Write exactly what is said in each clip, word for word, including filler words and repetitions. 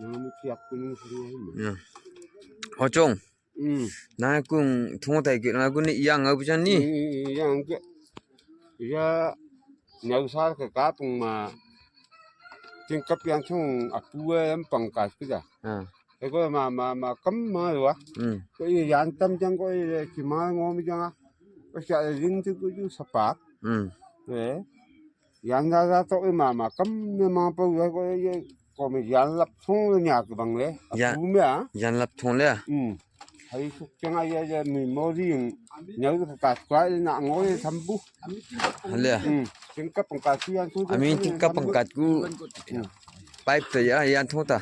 Nang mi kiak kuning suru. Ya. Hocong. Hmm. Nang kung thong tai ke, nang kung ni yang au bijan ni. Hmm, yang ke. Ya, nyau sar ke kapung ma. Tingkap yang thong apu yang pangkas ke ja. Ha. Eko ma, ma, ma kam ma wa. Hmm. Ko i yan tam jang ko i ki ma ngo mi jang a. Ko sha ring tu ko ju sapak. Hmm. Eh. Yan da da to i ma ma kam ne ma pa wa ko i ko mi yan lap thong le nya ke bang le. Ya. Apu me a. Yan lap thong le a. Hmm. Hai suk jang a ya ya mi mo ring. Nyau ka ka kwa na ngo le sambu. Le a. Hmm. Tingkap pangkas yan tu. Ami tingkap pangkas ku. Hmm. Pipe ta ya, yan thong ta.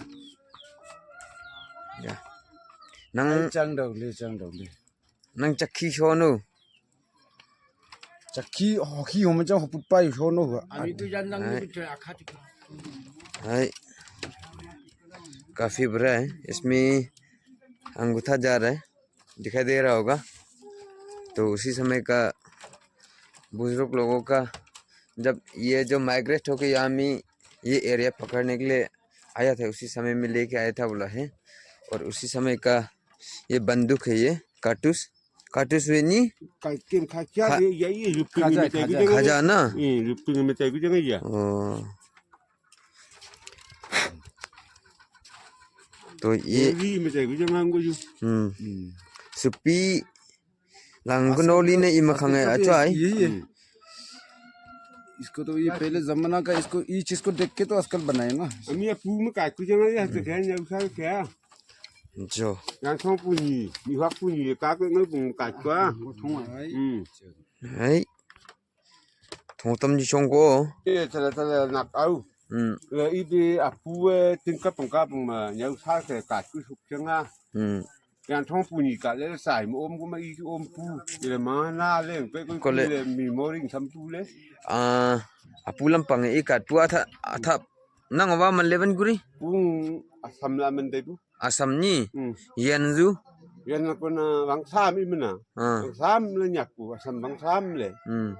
Ya. Nang chang dau le, chang dau le. Nang chakhi shono. Chakhi, ho khi ho ma chang ho put pai shono. Ami tu jan nang ni tu akha tu. Hai. काफी बड़ा है, इसमें अंगूठा जा रहा है, दिखाई दे रहा होगा। तो उसी समय का बुजुर्ग लोगों का, जब ये जो माइग्रेट होके यहाँ में ये एरिया पकड़ने के लिए आया था, उसी समय में लेके आया था बोला है। और उसी समय का ये बंदूक है, ये कारतूस, कारतूस वे नी? Ka kim kha kya? Kha- Ye ye ye lupin kha ja, me kha tai ja. Kha ja na? Eh, lupin me tai ku jang ya. Oh. तो ये री में जाएगी जंगल को जो। हम्म। हम्म। सुपी लंग नोली ने इमा खंगे अचो आई। ये, ये। हम्म। इसको तो ये पहले जमाना का, इसको, ये चीज को देख के तो आजकल बनाए ना। हम ये पू में काकू जंगल ये हंस के हैं, ये उठा के क्या? जो। यहाँ सौ पूंजी, ये हक पूंजी, ये काकू में पूंजी काकू आ। वो थोड़ा है। हम्म। Hai. Thong tam ji chong ko. Eh, tala, tala, nak au. Hmm. Le, ibi apu, eh, tingkap pangkap ma, nyau sa ke ka ku suk chang a. Hmm. Yang thong pu ni ka le sai mo om ko ma i om pu. Le ma na le, pe ko ko le. Le mi mo ring sam pu le. Ah, apu lampang i ka tu atha, atha. Nang wa man leven guri? Pung asam la man de du. Assam ni? Hmm. Yen zu? Yen na kona bang sam i mena. Ah. Bang sam le nyaku, Assam bang sam le. Hmm.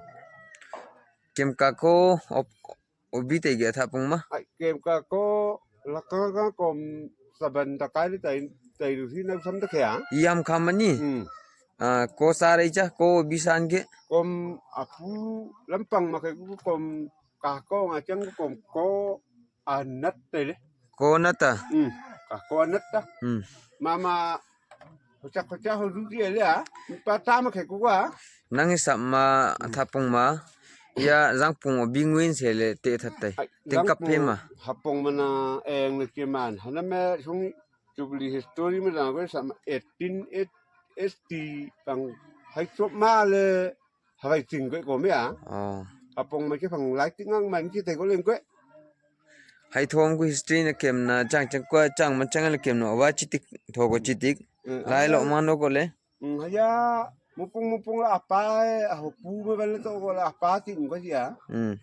Kem ka ko op-, obi te ge tha pung ma? Ai, kem ka ko la ka ka kom saban ta kai le tai, tai du si na sam ta kya? Yam kam ni? Hmm. Ah, ko sa re cha, ko obi san ge? Kom apu lampang ma ke ku kom ka ko nga chang kom ko anat te le. Ko nata? Hmm. Ka ko anat ta. Hmm. Mama, kocha kocha ho du ki le a. Pa ta ma ke ku wa. Nang i sa ma tha pung ma. Ya zang pung obi ngwin se le te that tai. Ai, tingkap zang pung phe ma. Ha pung mana eng le ke man. Hana me sung Jubilee history me zang ko sa ma eighteen eighty bang. Hai chop ma le. Hawai ting ko ko me a. Oh. Apong ma ke phang lai ting ang man ki te ko leng ko. Hai thom ku history na kem na chang chang ko chang ma chang le kem no wa chi tik tho ko chi tik. Eh, lai lo ah. Ma no ko le. Mm, haya mupung mupung la apa, eh, a ho pu me ban le to ko la apa ting ko ya. Mm.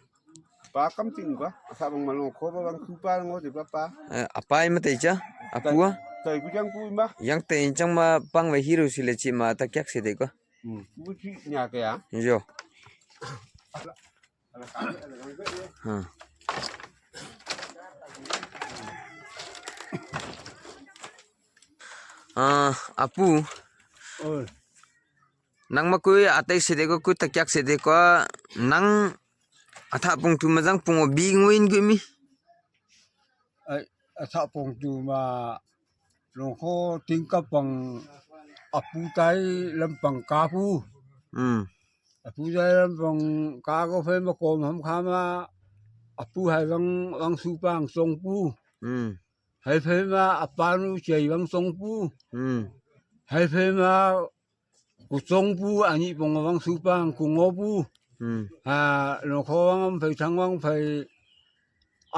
Pa kam ting ko. Asa bang ma lo ko ba bang ku pa ngo de pa pa. Eh, apa i ma te cha? Apu a? Tai ku chang pu ma. Yang te chang ma pang we hero si le chi ma ta kyak si de ko. Hmm. Buci nya ke ya. Yo. Ha. Ah, apu. Oh. Nang ma kui atai sede ko, kui takyak sede ko, nang atha pung tu ma zang pung obi ngwin kui mi. Ai, atha pung tu ma longkho tingkap pang apu tai lampang kapu. Hmm. Apu tai lampang ka ko phei ma kom ham kha ma apu hai wang, wang su pang song pu. Hmm. Hai phei ma apanu chai wang song pu. Hmm. Hai phei ma ku song pu, ani pong wang su pang ku ngo pu. Hmm. Ha, longkho wang phei thang wang phei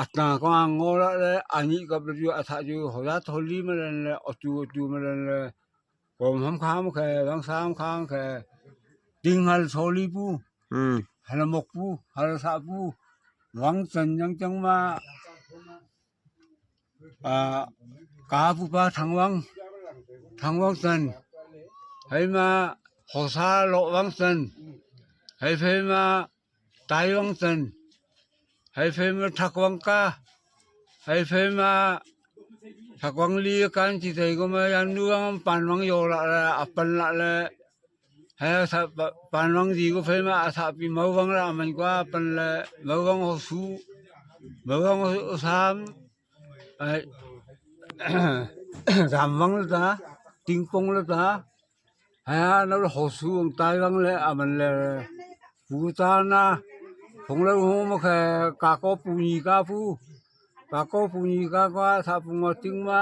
atna ko ang ngo la le, ani kap le ju atha ju ho la tholi ma len le, otu otu ma len le. Kom ham kham khe, wang sam kham khe, ting hal tholi pu. Hmm. Hal mok pu, hal sa pu. Wang san yang chang ma. Ah, ka pu pa thang wang, thang wang san. Hai ma ho sa lo wang san. Hai phei ma tai wang san. Hai phei ma thak wang ka. Hai phei ma Sakwang li kan chi tei ko ma yan nu wang pan wang yo la le, a pan la le. He sa pa-, pan wang di ko phei ma a sa pi mau wang la man kwa pan le, mau wang ho su, mau wang ho sam. Ai, zam wang la ta, ting pong la ta. Haya, nau le ho su ang tai wang le, a man le. Pu ta na, phong le ho mo khe, ka ko pu ni ka pu. Ka ko pu ni ka kwa, sa pu ngo ting ma,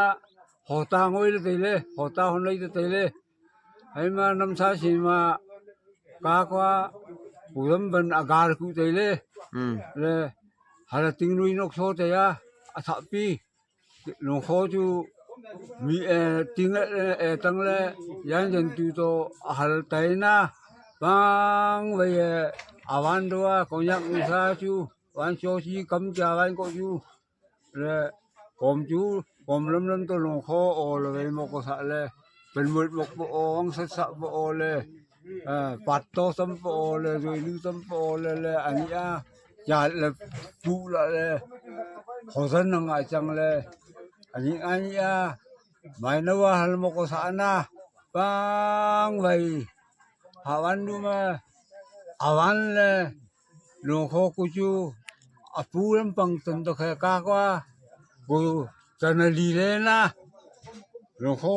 ho ta ngoi le tei le, ho ta ho nai le tei le. Hai ma nam sa si ma, ka kwa, pu lam ban a gar ku tei le. Hmm. Le, hala ting nui nok so tei ya, a sa pi. Lungkho chu mi, eh, ting, eh, eh, tang le, yan jan tu to hal tai na, bang wei, eh, a wan do a, Konyak nu sa chu, wan cho chi kam cha wan ko chu, le, kom chu, kom lam lam to lungkho o le wei mo ko sa le, pen mut mo ko o, ang sa sa mo o le, eh, pat to sam po o le, zui lu sam po o le le, ani a, ya le, pu la le, ho san nang a chang le, ani, ani a, mai na wa hal mo ko sa na, bang wei, ha wan du ma, a wan le, lungkho ku chu, a pu lam pang tan to khe ka kwa, ku tan a li le na, lungkho,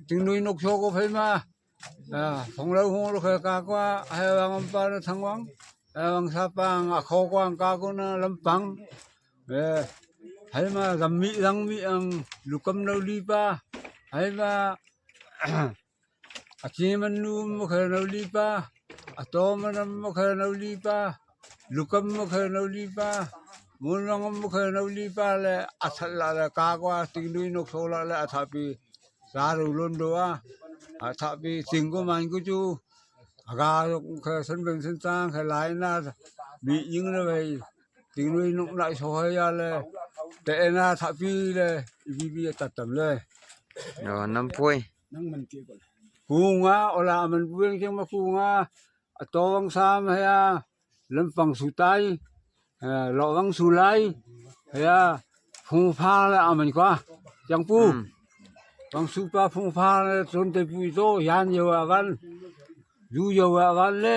ting nui nok cho ko phei ma, A, phong lau hong lu khe ka kwa, hai wang am pa na thang wang. Hai wang sa pang, a kho kwang ka ko na lam pang. Eh, hai ma gam mi lang mi ang lu kam nau li pa. Hai ma, a chi man nu mo khe nau li pa. A to man mo khe nau li pa. Lu kam mo khe nau li pa. Mun wang mo khe nau li pa le, a sat la le ka kwa, ting nui nok so la le, a tha pi. Sa ru lon do a, a tha pi ting ko man ko chu. A ga yok khe san beng san tang khe lai na, mi ying le wei. Ting lui nuk lai so hai ya le. Te na tha pi le, i bi bi ta tam le. Yo, nam pui. Nang man ki ko. Ku nga, o la man pu yang cheng ma ku nga. A to wang sam hai ya. Lam pang su tai. Eh, lo wang su lai. Hai ya. Phung pha le a man kwa. Yang pu. Hmm. Wang su pa phung pha le ton te pu to yan yo a wan. Yu yo a wan le.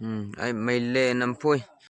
Hmm, ai mai le nam pui.